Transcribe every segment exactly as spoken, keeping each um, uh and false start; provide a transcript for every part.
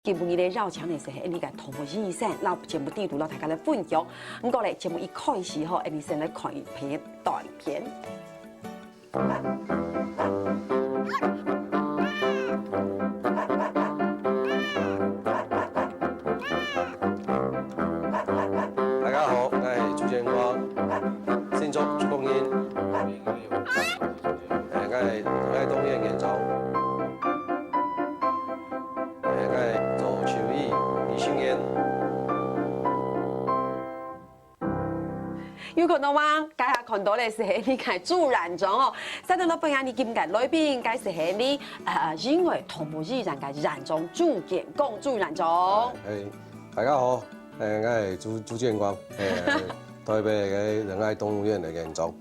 今晡日个邀請个係𠊎俚个動物醫生，摎節目裡肚摎大家來分享。毋過咧，節目一開始吼，𠊎俚先來看一片短片。大家好，𠊎係朱建光，新竹竹東人。誒，𠊎係，𠊎係動物園園長。 誒，𠊎做獸醫，醫生員。有看到無？大家看到个係𠊎俚个朱園長哦。上頭个朋友，𠊎俚今个來賓，該係𠊎俚，呃，因為動物醫院个院長朱建光朱園長。誒，大家好，誒，𠊎係朱，朱建光，誒，台北个仁愛動物園个園長。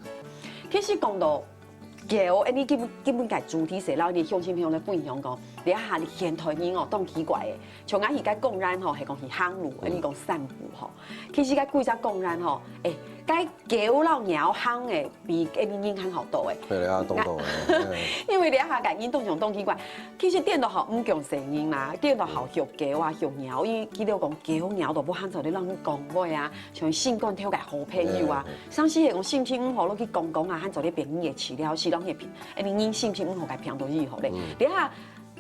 其實講到 狗，誒，你今，今晡日个主題係摎𠊎俚鄉親朋友來分享講，這下現代人哦，當奇怪誒，像𠊎去該公園吼，係講去行路，嗯。𠊎俚講散步吼。其實該規隻公園吼，誒，該狗摎貓行誒，比𠊎俚人還較多誒。對啊，當多誒，嗯。因為這下个人當像當奇怪，其實顛倒好毋講細人啦，顛倒好畜狗啊，畜貓，因為佢兜講狗貓都毋會做得摎人講話啊，像心肝頭个好朋友啊。嗯。 常時係講心情毋好，落去講講啊，還做得變人个飼料，飼料个病，誒，你人心情毋好，該病都醫好咧。嗯。這下，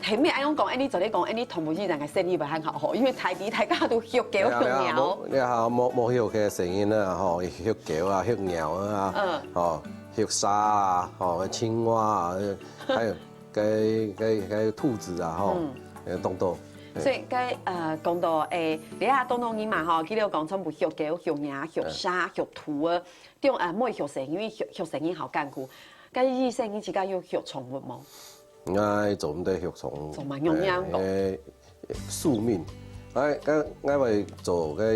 係毋係恁樣講，誒，你做得講，誒，你動物醫院个生理會還較好，因為大抵大家都畜狗畜貓。對啊，對啊，無，你看，無，無畜个細人啊，吼，畜狗啊，畜貓啊，嗯。吼，畜蛇啊，吼，青蛙啊，還有該，該，該兔子啊，吼，嗯。誒，當多。嘿。所以該，呃，講到，誒，這下當多人嘛，吼，佢兜講全部畜狗、畜貓、畜蛇、嗯。畜兔啊。 中，呃，毋會畜細人，因為畜，畜細人好艱苦。該醫生，你自家有畜寵物無？𠊎做毋得畜寵物。做麼个樣樣講？誒，誒，宿命。𠊎，𠊎，𠊎會做个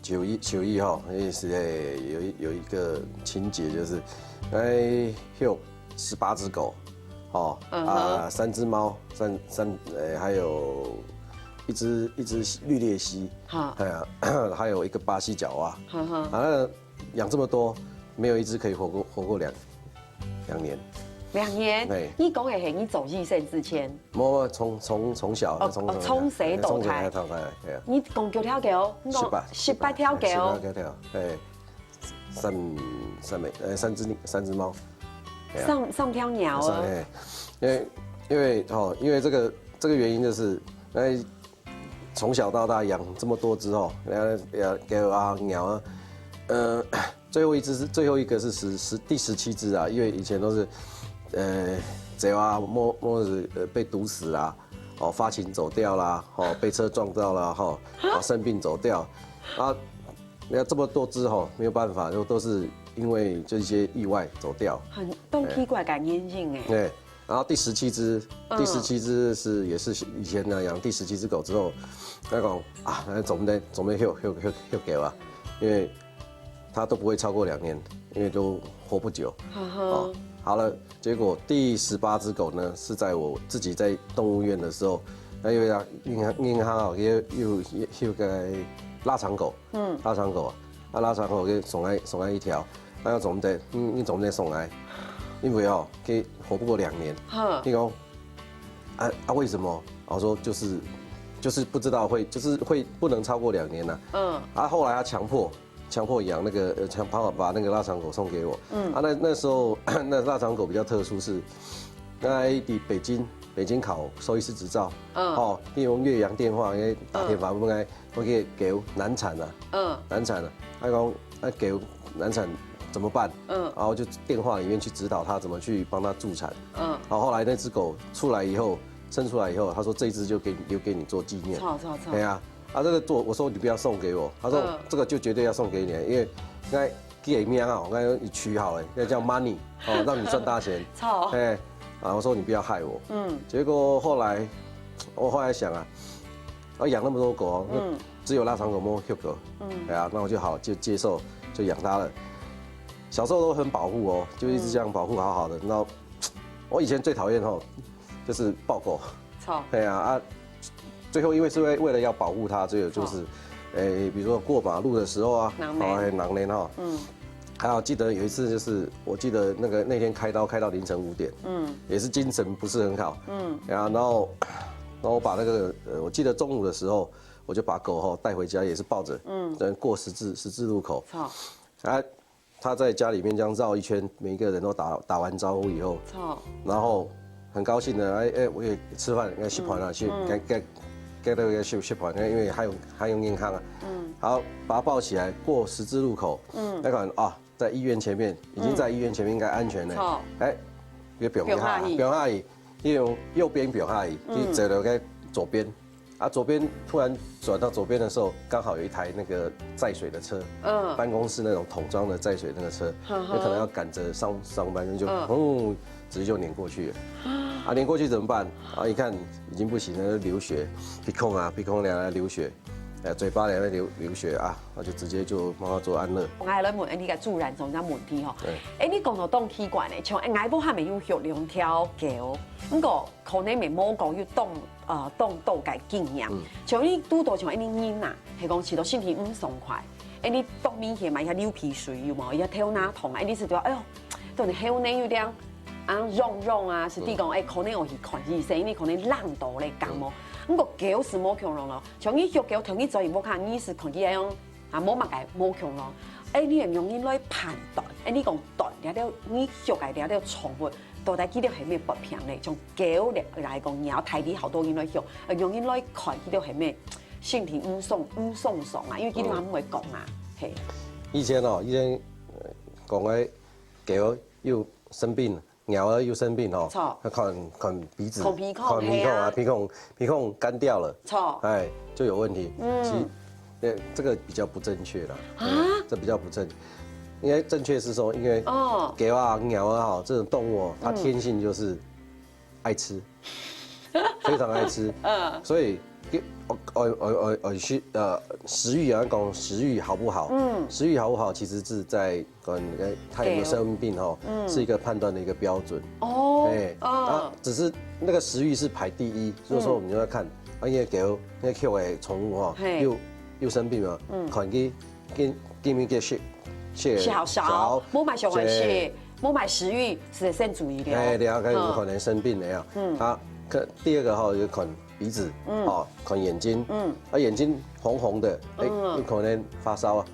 獸醫，獸醫吼，也是誒，有一，有一個情節，就是，𠊎畜十八隻狗，吼，嗯哼。啊，三隻貓，三，三，誒，還有一隻，一隻綠鬣蜥，哈。哎呀，還有一個巴西角蛙。哈哈。啊， 養這麼多，沒有一隻可以活過，活過兩，兩年。兩年？嘿。你講个係你做醫生之前？無，無，從，從，從小，哦，從，哦，從細到大。從細到大，嘿啊。你講幾條狗？你講十八，十八條狗。十八條狗，嘿。三，三尾，呃，三隻，三隻貓。嘿啊。三，三條貓啊。三，嘿。因為，因為，吼，因為這個，這個原因就是，哎， 從小到大養這麼多隻哦，呃，呃，狗啊、貓啊，呃，最後一隻是，最後一個是十，十，第十七隻啊，因為以前都是，呃，走啊，或，或是，呃，被毒死啦，哦，發情走掉啦，哦，被車撞到啦，吼，啊，生病走掉，啊，你看這麼多隻吼，沒有辦法，都，都是因為這些意外走掉。很，當奇怪个原因誒。對。 然後第十七隻，嗯。第十七隻是，也是以前那樣，第十七隻狗之後，他講啊，那總得，總得畜，畜，畜，畜狗啊，因為它都不會超過兩年，因為都活不久。哈哈。哦，好了，結果第十八隻狗呢，是在我自己在動物園的時候，那因為啊，銀行，銀行啊，也有，有，有個臘腸狗，嗯。臘腸狗啊，啊，臘腸狗給送來，送來一條， 那要怎麼得？你，你怎麼得送來？因為哦，佢活不過兩年。哈。你講，啊，啊，為什麼？我說就是，就是不知道會，就是會不能超過兩年了。嗯。啊，後來他強迫，強迫養那個，呃，強迫把那個臘腸狗送給我。嗯。啊，那，那時候，那臘腸狗比較特殊是，那在北京，北京考獸醫師執照，嗯。哦，利用越洋電話，因為打電話，嗯。問該 OK，狗難產了，嗯。難產了。他講，那狗難產怎麼辦？嗯。然後就電話裡面去指導他怎麼去幫他助產。嗯。然後後來那隻狗出來以後，生出來以後，他說這隻就給，留給你做紀念。好，好，好。對啊，啊，這個做，我說你不要送給我，他說，嗯。這個就絕對要送給你，因為應該 佢个名啊，我剛才取好了，那叫 Money，哦，讓你賺大錢。好。哎，啊，我說你不要害我。嗯。結果後來，我後來想啊，我養那麼多狗哦，那嗯。只有臘腸狗沒有狗。嗯。哎呀，那我就好，就接受，就養牠了。小時候都很保護哦，就一直這樣保護好好的。嗯。那我以前最討厭吼，就是抱狗。 好。對啊，啊，最後因為是為，為了要保護牠，所以就是，好。誒，比如說過馬路的時候啊，人𢯭。哦，嘿，人𢯭吼。嗯。還有記得有一次，就是我記得那個，那天開刀開到凌晨五點，嗯。也是精神不是很好，嗯。啊，然後然后我把那个呃，我记得中午的时候，我就把狗吼带回家，也是抱着，嗯，过十字十字路口，好，啊，他在家里面这样绕一圈，每一个人都打打完招呼以后，好，然后很高兴的，哎哎，我也吃饭，要吃饭了，去给给给那个去吃饭，因为还有还有健康啊，嗯，好，把他抱起来过十字路口，嗯，那个人啊，在医院前面，已经在医院前面应该安全了，好，哎，又不用不用下去不用下去，用右边不用下去，你走了该左边。啊，左边突然转到左边的时候，刚好有一台那个载水的车，嗯，办公室那种桶装的载水那个车，呵呵有可能要赶着上上班，就嗯哦，直接就碾过去了。啊，碾过去怎么办？啊，一看已经不行了，流血，鼻孔啊，鼻孔两个流血，呃，嘴巴两个流流血啊，那就直接就帮他做安乐。我来问你个主人种个问题吼。对哎，你讲到当奇怪呢，像哎，我还没有养两条狗，不过可能没毛狗又当呃当多个经验。像你拄到像哎你人呐，系讲起到身体唔爽快，哎你当明显嘛，一下流鼻水有冇？一下头那痛，哎你是对，哎呦，都是后呢有点啊，用用啊，是地讲哎，可能我去看医生，因为可能冷到咧感冒。不过狗是无共样咯，像你养狗，同你做一无看，你是看起来用。啊，无么个无共咯。哎，你也容易来判断，哎，你讲断了了，你畜个了了宠物，到底几多系咩不平咧？从狗来来讲，你要睇你好多人来畜，呃，容易来看几多系咩，身体唔爽唔爽爽啊，因为几多人唔会讲啊，嘿，以前哦，以前呃讲个狗又生病，鸟儿又生病哦，错要看看鼻子，看鼻孔看鼻孔啊，嘿啊鼻孔鼻孔干掉了，错，哎，就有问题。嗯其实，呃，这个比较不正确啦，啊嗯这比较不正，应该正确是说，因为哦，狗啊、鸟啊哈，这种动物哦，它嗯天性就是爱吃，非常爱吃，嗯，所以。哦哦哦哦哦，是呃，食欲啊，讲食欲好不好？嗯食欲好不好，其实是在嗯，呃它有没有狗生病哈，嗯是一个判断的一个标准。哦哎，，啊嗯，，只是那个食欲是排第一，所以说我们就要看，啊，因为狗那个 Q 的宠物哈，嘿又又生病了，嗯看给给给没给血血少少，无买小孩对是，无买食欲是先注意的。哎，了解，有嗯可能生病了呀。嗯啊，可第二个哈，有看鼻子，嗯哦，看眼睛，嗯，啊，眼睛红红的，哎，嗯有可能发烧啊。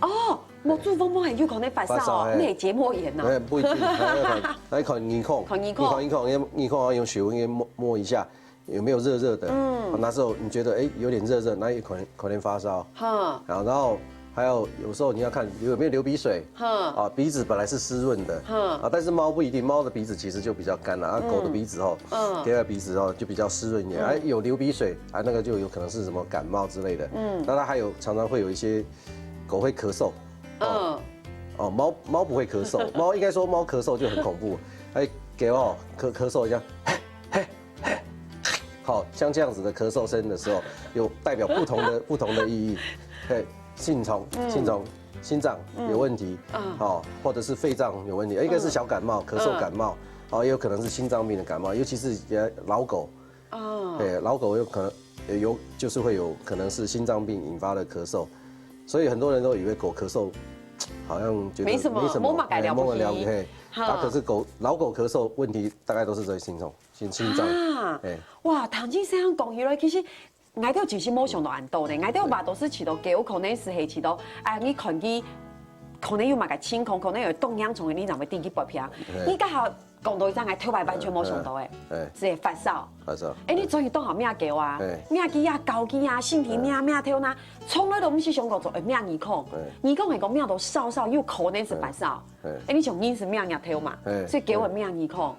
哦，我中风不很有可能发烧哦，发烧哎那结膜炎呢？哎，不一定，还要看，还要看眼眶，看眼眶你看眼眶，眼眼眶要用水温给摸摸一下，有没有热热的？嗯啊那时候你觉得哎有点热热，那有可能可能发烧。哈，然后然后还有有时候你要看有没有流鼻水。哈，啊，鼻子本来是湿润的，嗯啊，但是猫不一定，猫的鼻子其实就比较干了，啊，狗的鼻子哦，嗯狗的鼻子哦就比较湿润一点，哎，有流鼻水啊，那个就有可能是什么感冒之类的。嗯那它还有常常会有一些狗会咳嗽，嗯，哦，猫猫不会咳嗽，猫应该说猫咳嗽就很恐怖，哎，狗哦咳咳嗽一下，嘿嘿嘿，好像这样子的咳嗽声的时候，有代表不同的不同的意义，嘿，心脏心脏心脏有问题，嗯好，或者是肺脏有问题，一个是小感冒，咳嗽感冒，哦，也有可能是心脏病的感冒，尤其是呃老狗，哦，对，老狗有可能有就是会有可能是心脏病引发的咳嗽，所以很多人都以为狗咳嗽好像觉得没什么没什么，没嘛改了不起哎没嘛了不起，嘿，哈啊，可是狗老狗咳嗽问题大概都是在心脏心心脏，啊哎，哇，唐金先生讲起来，其实。𠊎兜其实无想到恁多呢，𠊎兜话都是知道狗可能是系知道，哎，你看佢可能有么个情况，可能有冻伤，从你认为定期发病。哎你刚好讲到一张，𠊎头摆完全无想到哎，哎，是会发烧。发烧，哎，你终于当好命狗啊哎，命鸡啊、狗鸡啊、身体命命头呐，从来都毋是想过做哎命耳孔哎，耳孔系讲命到烧烧，有可能是发烧。哎哎，你像人是命耳头嘛哎，所以狗会命耳孔。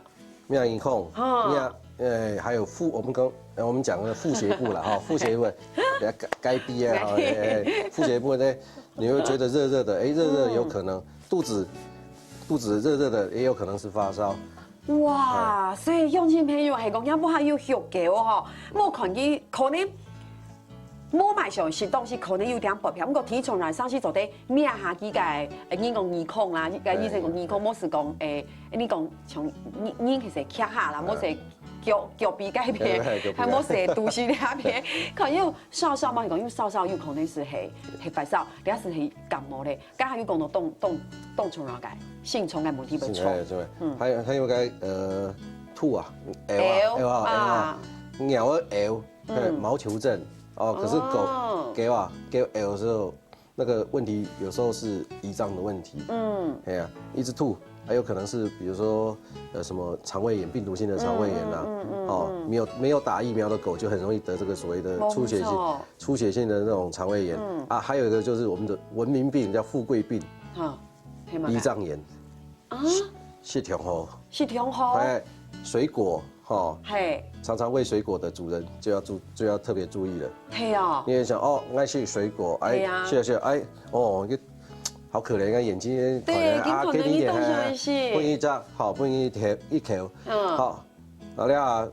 面一控，哦面，呃，还有腹，我们刚，呃我们讲的腹斜部了哈，腹斜部，比较该该逼啊，哈哎哎腹斜部呢，你会觉得热热的，哎，热热有可能，肚子，肚子热热的，也有可能是发烧。哇，所以乡亲朋友，系讲，要不还有畜狗哦吼，我看佢可能。无买上食东西可能有点不便，不过提出来上去做得摸下佢个，呃，人讲耳孔啦，个医生讲耳孔，无是讲，诶，你讲像人人其实徛下啦，无是脚脚皮该边，哎脚皮还无是肚屎那边，可能有烧烧嘛，讲有烧烧，有可能是系系发烧，你是系感冒咧，刚才有讲到冻冻冻虫那个，性虫个问题不错，哎，对，还有还有个呃，吐啊，哎哎啊哎啊哎啊啊，鳥仔枵，嗯，毛球症哦，可是狗，哦，狗啊，狗枵的时候，那个问题有时候是胰脏的问题。嗯，哎呀，一直吐，还有可能是比如说呃什么肠胃炎，病毒性的肠胃炎啦，嗯嗯嗯嗯哦，没有没有打疫苗的狗就很容易得这个所谓的出血性出血性的那种肠胃炎啊，还有一个就是我们的文明病叫富贵病，哈，胰脏炎，啊，是挺好，是挺好，哎，水果哈，嘿，常常喂水果的主人就要注就要特别注意了，嘿哦，你也想哦，爱吃水果，哎，是啊是啊，哎，哦，好可怜啊，眼睛对，啊，给你一点，哎，不一张，好，不一点一口，嗯，好。 好了啊，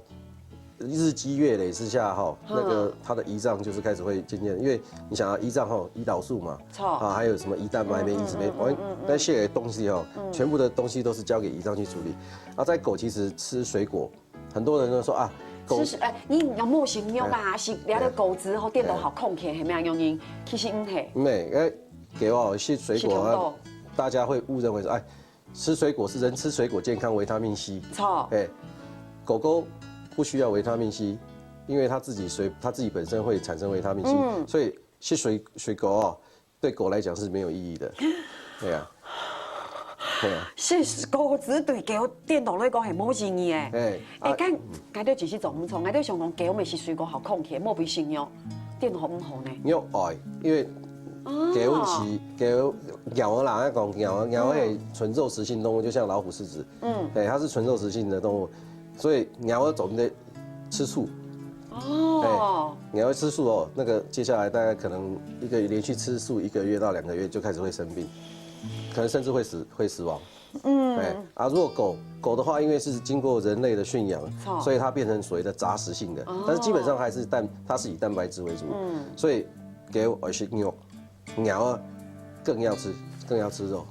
日积月累之下哈，那个他的胰脏就是开始会渐渐，因为你想啊，胰脏哈，胰岛素嘛，错，啊，还有什么胰蛋白酶、胰脂酶，嗯，但这些东西哈，全部的东西都是交给胰脏去处理。啊，在狗其实吃水果，很多人都说啊，狗吃水，哎，你有没有形容啊？是了的狗子吼，电脑好空闲，还没有用音，其实唔系，没，哎，给我吃水果啊，大家会误认为说，哎。 吃水果是人吃水果健康，维他命C。错。哎，狗狗不需要维他命C，因为它自己水它自己本身会产生维他命C，嗯，所以吃水水果哦，对狗来讲是没有意义的。对啊，对啊。是狗子对狗电脑来讲系无意义诶。哎，哎，啊，刚刚才只是总从，刚才想讲狗咪是水果好空闲，莫比信用，电脑唔好呢。你要爱，因为狗是狗，鸟儿啦，讲鸟儿，鸟儿是纯肉食性动物，就像老虎、狮子，嗯，哎，它是纯肉食性的动物，所以鸟儿总得吃素。哦，哎，鸟儿吃素哦，那个接下来大概可能一个连续吃素一个月到两个月就开始会生病，可能甚至会死会死亡。嗯，哎，啊，如果狗狗的话，因为是经过人类的驯养，所以它变成所谓的杂食性的，但是基本上还是蛋，它是以蛋白质为主，嗯，所以狗而是牛。 鸟啊，更要吃，更要吃肉。